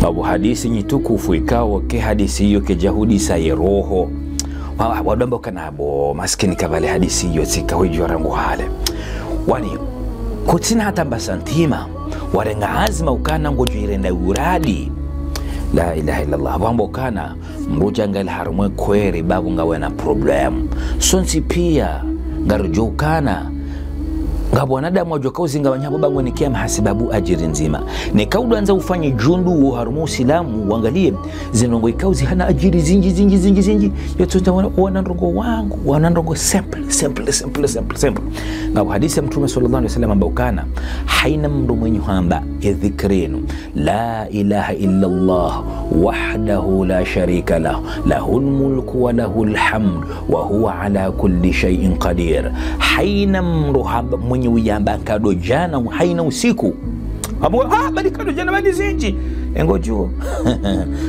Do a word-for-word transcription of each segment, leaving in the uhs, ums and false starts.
Apvo hadisi nyi tukufu ikao ke hadisi iyo kejahudisa ye roho. Wa-, wa-, wadamba ukana apvo maskini kabale hadisi iyo tsika hujua rangu hale. Wani, kutsina hata mba santima, warenga azma ukana ngodjo irenda uradi. La ilaha illallah. Wamba ukana, mdru djanga ili harumwa ye kweli babu ngawe na problème. Sontsi pia, ngarudjo ukana, ngapvo wanadamu wadjo kauzi ngawanyapvo bangweni kiyama hasibabu adjiri ndzima. Neka udjwandza ufanye djundu wo harumwa usilamu, wangalie, zindrongo ikao zihana adjiri zindji, zindji, zindji, zindji. Yo tsondza wana, wana ndrongo wangu, wana ndrongo simple, simple, simple, simple, simple. Ngapvo hadisi ya Mtrume swallallahu alaihi wasallam amba ukana, haina mdru mwenye hamba, ye dhikri inu. لا إله إلا الله وحده لا شريك له، له الملك وله الحمد وهو على كل شيء قدير. Haina mdru hamba mwenye uyamba nkado djana, haina usiku. Apvo, ah, bali nkado djana bali zindji. Engodjuo.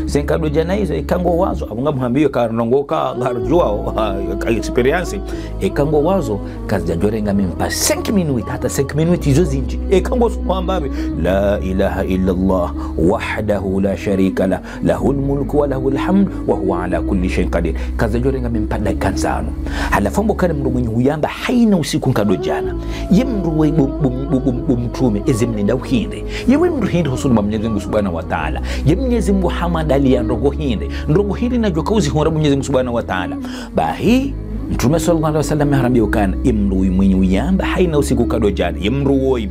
Ze nkado djana izo, eka ngowazo. Apvo ngamhambiyo ka ndrongo ka, ngarudjuao, ka expérience. Eka ngowazo, kazidjadjorenga mimpa cinq minutes, hata cinq minutes izo zindji. Eka ngosuku hamba be, لا إله إلا الله وحده لا شريك له، له الملك وله الحمد وهو على كل شيء قدير. Kazidjadjorenga mimpa dakika ntsanu. Halafu amba ukana mdru mwenye uyamba haina usiku nkado djana. Ye mdru we bu, bu, bu, bu, bu mtrume, eze mnenda uhindri. Ye we mdru hindri hosoni mwa Mwenyezi Mungu Subhanahu wa Ta'ala. Ye Mwenyezi Mungu hamwandaliya ndrongo hindri. Ndrongo hindri nadjo kauzi hundra Mwenyezi Mungu Subhanahu wa Ta'ala. Bahi, Mtrume swallallahu alaihi wasallam harambia ukana, ye mdru mwenye uyamba haina usiku nkado djana, ye mdru woyi,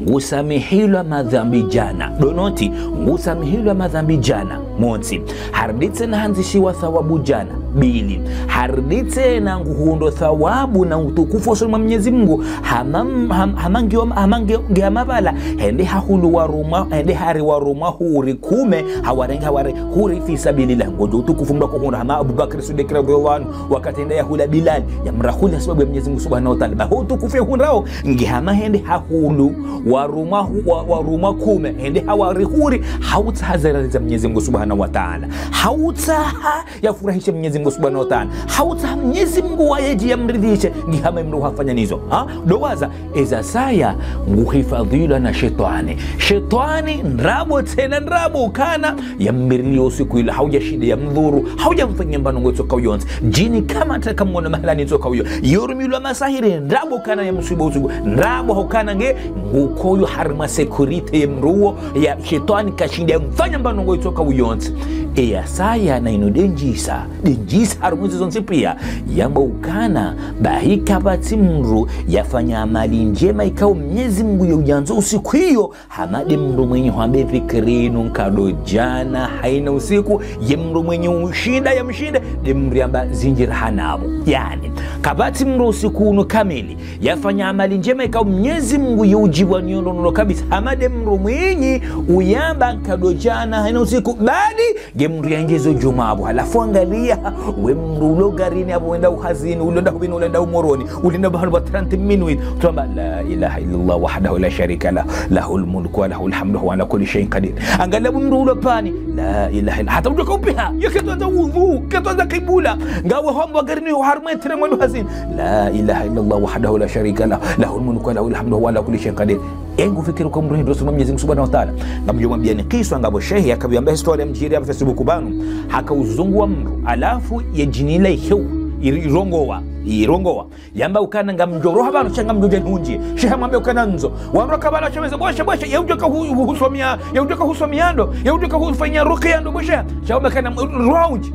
ngusamihilwa madhambi djana. Donoti, ngusamihilwa madhambi djana. Montsi, harudi tsena handzishiwa thawabu djana. Mbili, harudi tsena nguhundro thawabu na utukufu hosoni mwa Mwenyezi Mungu, hama, ham-, hama ngiyo, hama ngiyo, ngiyo mapvala, hende hahulu warumwa, hende hari warumwa huri kume, hawarenge hawari huri fi sabilillah, ngodjo utukufu mdru akohundra, hama Abu Bakr Siddiq radhiyallahu anhu, wakati hende yahula Bilal, yamrahuli hasibabu ya Mwenyezi Mungu Subhanahu wa Ta'ala. Baho utukufu yahundrao, ngi hama hende hahulu, warumwa hu-, wa-, warumwa kume, hende hawari huri, hautsaha ze radhi za Mwenyezi Mungu Subhanahu wa Ta'ala. Hautsaha yafurahishe Mwenyezi Mungu Subhanahu wa Ta'ala. Hautsaha Mwenyezi Mungu waye dji yamridhishe, ngi hama ye mdru hafanya nizo. Ha? Ndo waza, eza saya nguhifadhilwa na shetwani. Shetwani ndrabo tsena ndrabo ukana, yamriliyo usiku ila, haudja shinde yamdhuru, haudja mfanya mbano ngo itsoka uyontsi. Djini kamtsa kamwona mahalani itsoka uyo. Yorumilwa masahiri, ndrabo ukana yamswiba usiku, ndrabo haukana nge, ngukoyo harumwa sécurité ye mdru wo, ya shetwani kashinde yamfanya mbano ngo itsoka uyontsi. Eya saya na inu ndendjisa, ndendjisa harumwa izo zontsi pia, yamba ukana, bahi kapvatsi mdru yafanya amali ndjema ikao Mwenyezi Mungu yo uyandzo usiku iyo, hama nde mdru mwenye hwambe dhikri inu nkado djana haina usiku, ye mdru mwenye ushinda yamshinde, nde mdru yamba zindji raha napvo. Yani, kapvatsi mdru usiku unu kamili, yafanya amali ndjema ikao Mwenyezi Mungu yo udjibwa niyo nono kabisa, hama nde mdru mwenye uyamba nkado djana haina usiku, bali nge mdru yandjezo djumwa apvo, halafu angalia, we mdru ulo garini apvo wenda uhazini, ulo nda Hubini, ulo nda Moroni, ulinda bahanu ba trente minutes, utamba, لا إله إلا الله وحده لا شريك له، له الملك وله الحمد وهو على كل شيء قدير. Angalia mdru ulo pani, لا إله إلا، hata udjoka upiha, ye ketwandza udhu, ketwandza kibula, ngawe hombo garini harumwa train mwendo hazini, لا إله إلا الله وحده لا شريك له، له الملك وله الحمد وهو على كل شيء قدير. Engu fikiri kwa mdru hindri hosoni mwa Mwenyezi Mungu Subhanahu wa Ta'ala. Ngamdjo mwambiani kiswa ngapvo shehe, yakapvi yamba histori ya mdjiri ya Facebook pvanu. Haka uzungu wa mdru. Halafu ye djini la iheu, iri-, irongowa, irongowa. Yamba ukana ngamdjo roha pvanu, sha ngamdjo dja nihundjiye. Shehe hamwambia ukana ndzo. Wandru wakapvala shemeze, bwasha, bwasha, ye udjoka hu-, hu-, husomia, ye udjoka husomia ndo, ye udjoka hufanya ruqya ndo, bwasha. Sha wamba ukana, roha undji.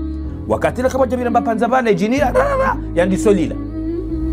Wakati la kapvadja pvira mbapvandza pvale, djini la, ra, ra, ra, yandiso lila.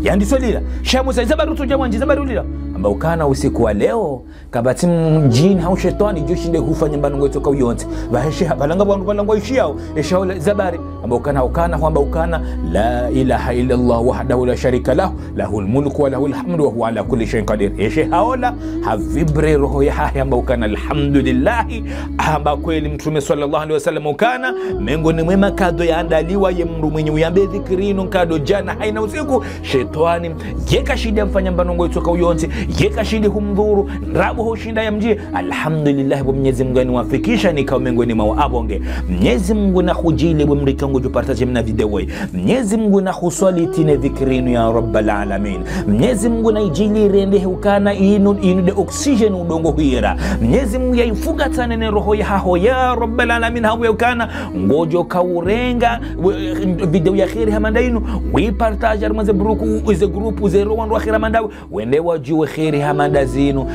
Yandiso lila. Sha musa, zabari utsodja wandji, zabari ulila. Amba ukana usiku wa leo, kapvatsi mdjini hau shetwani djo shinde hufanya mbano ngo itsoka uyontsi. Pvahe shehe, pvalanga wandru, pvalanga ishiyao, esha ola zabari. Amba ukana, ukana, hwamba ukana, لا إله إلا الله وحده لا شريك له، له الملك وله الحمد وهو على كل شيء قدير. Eshe haola, havibre roho yahahe amba ukana alhamdulillahi, amba kweli Mtrume swallallahu alaihi wasallam ukana, mengoni mwe makado yaandaliwa ye mdru mwenye uyambe dhikri inu nkado djana haina usiku, she- Twani, yeka shindi yamfanya mba ndrongo itsoka uyontsi, yeka shindi humdhuru, ndrabo hushinda yamdjiye. Alhamdulillah, bo Mnyezi Mungu yaniwafikisha nikao mengoni mwa apvo nge. Mnyezi Mungu nahudjaanlie we mdru ikao ngodjo partager mna video yi. Mnyezi Mungu nahuswaliti ne dhikri inu ya Rabbal Alamin. Mnyezi Mungu nayidjaanlie irende hukana inu, inu nde oxygène udungo hwira. Mnyezi Mungu yayifungatsane ne roho yahaho ya Rabbal Alamin, hau yukana ngodjo kaurenga we- video ya kheri hama nda inu, wipartager harumwa ze group, ze group, ze roho wandru wa kheri hama ndawe, wende wadjuwe kheri hama nda zinu.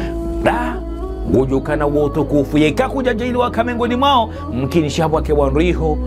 Nda, ngodjo kana wo utukufu. Yeka kudjadjaanliwa uka mengoni mwawo, mkinisha pvwake wandru iho,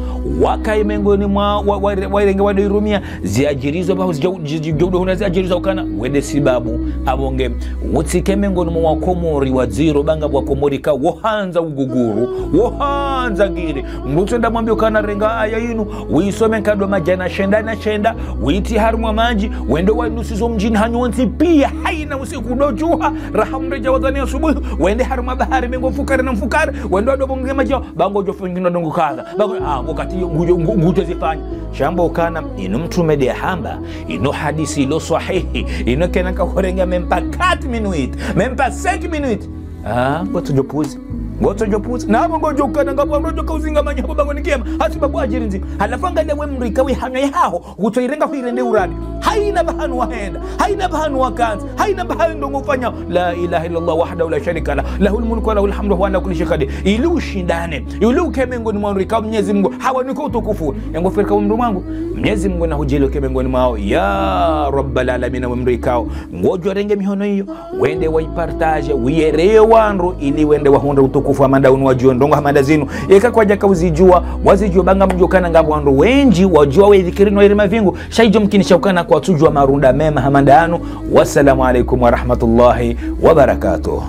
wakaye mengoni mwa, wa, wa, wa, warenge wado irumia, ziadjiri zo pvahu zidjo-, zidjo-, zidjo-, huna ziadjiri zo ukana, wende sababu, apvo nge, utsike mengoni mwa Wakomori wadziro, ba ngapvo Wakomori ka, wohandza uguguru, wohandza ngiri. Mdru tsi wenda mwambie ukana renga aya inu, uyisome nkado madjana shenda na shenda, uyitie harumwa madji, wende wanusizo mdjini hanyu wontsi pia, hayina usiku udodjuha, raha mredjei wadhwani asubuhi, wende harumwa bahari mengo mfukare na mfukare, wende wado bonge madji, ba ngodjo fungina ndrongo kadha. Ba ngo-, ah, wakati yo, ngudjo, ngu-, ngudjo zifanya. Sha mbo ukana, inu mtrume nde hamba, inu hadisi ilo swahihi, inu kena kahurenga même pas quatre minutes, même pas cinq minutes. Ah, ngotsodjo puzi. Ngotsodjo puzi. Na apvo ngodjo kana ngapvo ngodjo kauzinga manyaho ba ngoni kiyama. Hasibabu adjiri ndzima. Halafu angalia we mdru ikao we hanyo yahaho, kutsoirenga huirende uradi. Hayina pvahanu wahenda. Hayina pvahanu wakantsi. Hayina pvahanu ndrongo ufanya. La ilaha illallah wahdahu la sharika lah. Lahul mulku wa lahul hamdu wa huwa ala kulli shay'in qadir. Ili ushindane. Ili uke mengoni mwa wandru ikao Mnyezi Mungu hawanika utukufu. Yango fikira we mdru wangu. Mnyezi Mungu nahudjaanlie uke mengoni mwawo. Ya Rabbal Alamin, we mdru ikao ngodjo renge mihono iyo. Wende wayipartager, uyereye wandru, ili wende wahundre utukufu hama nda unu wadjuwe ndrongo hama nda zinu. Yeka kwadjaka uzidjuwa, wazidjuwe ba ngamdjo kana ngapvo wandru wendji, wadjuwa we dhikri no yeri mavingu, sha idjo mkinisha ukana kwatsudjuwa marunda mema hama nda yanu. Wassalamu alaikum warahmatullahi wabarakatuh.